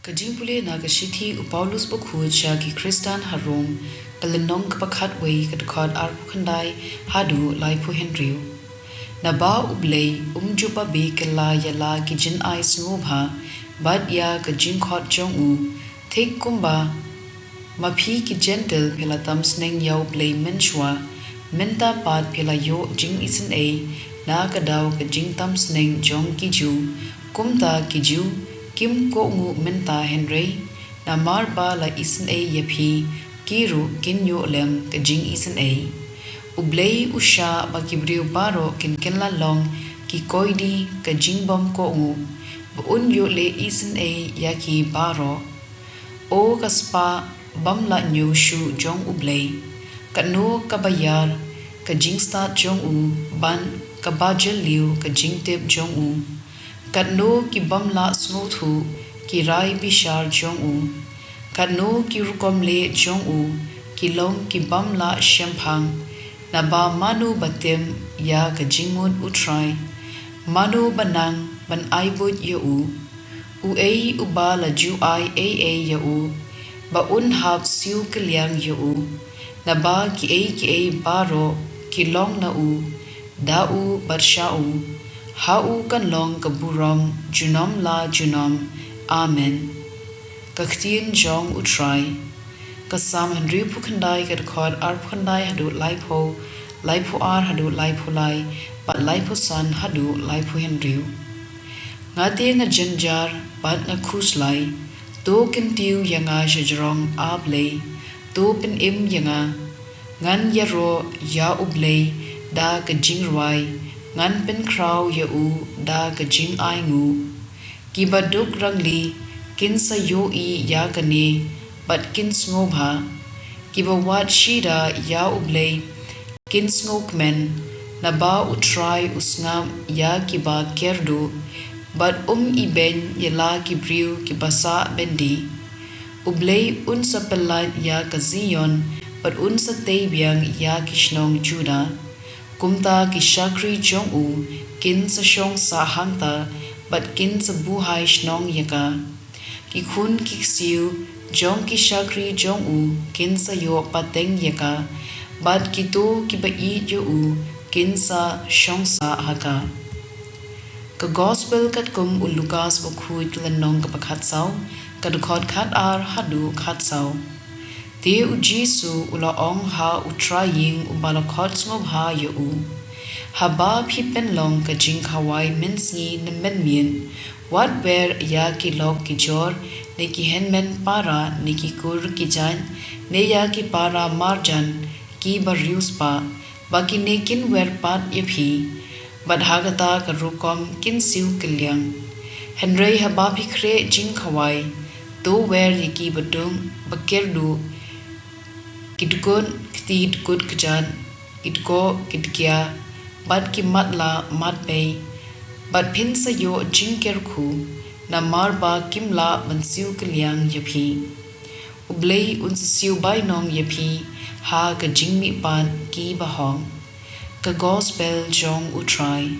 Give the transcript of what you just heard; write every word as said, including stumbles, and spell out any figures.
Ka jingpule na ka shithi u Paulus bakhuid sha ki Khristan ha Rom, ka lynnong kaba khatwei, ka dkhot arphew khyndai haduh laiphew hynriew. Naba U Blei um ju babe kylla ïa la ki jingai sngewbha bad ïa ka jingkhot jong u, thik kumba ma phi ki Jentil phi la tam sneng ïa U Blei mynshuwa, mynta pat phi la ïoh jingisynei na ka daw ka jingtam sneng jong ki Jiw. Kumta ki Jiw kim kohnguh mynta, hynrei namar ba la isynei ïa phi, ki ruh kin ïoh lem ka jingisynei. U Blei u shah ba ki briew baroh kin kylla long ki koidi ka jingbym kohnguh, ba un ïoh leh isynei ïa ki baroh. O ka spah bym lah ñiew shuh jong U Blei, katno kaba ïar ka jingstad jong u, bad kaba jylliew ka jingtip jong u! Katno ki bym lah sngewthuh ki rai bishar jong u! Katno ki rukom leh jong u ki long ki bym lah shemphang! Naba mano ba tim ïa ka jingmut U Trai? Mano ba nang ban ai buit ïa u? Uei uba la ju ai ei ei ïa u, ba un hap siew kylliang ïa u? Naba kiei kiei baroh ki long na u, da u bad sha u. Ha u kan long ka burom junom la junom. Amen. Ka ktien jong U Trai. Ka Salm hynriewphew khyndai, ka dkhot arphew khyndai haduh laiphew, laiphew ar haduh laiphew lai, bad laiphew san haduh laiphew hynriew. Nga te nga jynjar bad nga khuslai. To kyntiew ïa nga sha jrong, A Blei, to pynim ïa nga. Ngan ïaroh ïa U Blei da ka jingrwai, ngan pynkhraw ïa u da ka jingainguh. Kiba duk rangli kin sa ïohi ïa kane bad kin sngewbha. Kiba wad shida ïa U Blei kin sngewkmen, naba U Trai u sngap ïa kiba kyrduh, bad um ibeiñ ïa la ki briew kiba sah byndi. U Blei un sa pyllait ïa ka Zion, bad un sa tei biang ïa ki shnong Judah. Kumta ki shakri jong u kin sa shong sah hangta, bad kin sa buhai shnong ïa ka. Ki khun ki ksiew jong ki shakri jong u kin sa ïoh pateng ïa ka, bad kito kiba ïeit ïa u kin sa shong sah ha ka. Ka Gospel katkum u Lukas bakhuid, ka lynnong kaba khatsaw, ka dkhot khatar haduh khatsaw. Te U Jisu u la ong ha u trai ïing uba la khot sngewbha ïa u, Haba phi pynlong ka jingkhawai mynsngi ne mynmiet, wat wer ïa ki lok ki jor, ne ki hynmen para, ne ki kur ki jait, ne ïa ki para marjan kiba riewspah, ba kine kin wer pat ïa phi. Bad ha kata ka rukom kin siew kylliang. Hynrei haba phi khreh jingkhawai, to wer ïa kiba duk, ba kyrduh, ki dkut kti dkut kjat, ki dkoh ki dkiah, bad ki matlah matbei, bad phin sa ïoh jingkyrkhu, namar ba kim lah ban siew kylliang ïa phi. U Blei un sa siew bainong ïa phi ha ka jingmihpat kiba hok. Ka Gospel jong U Trai.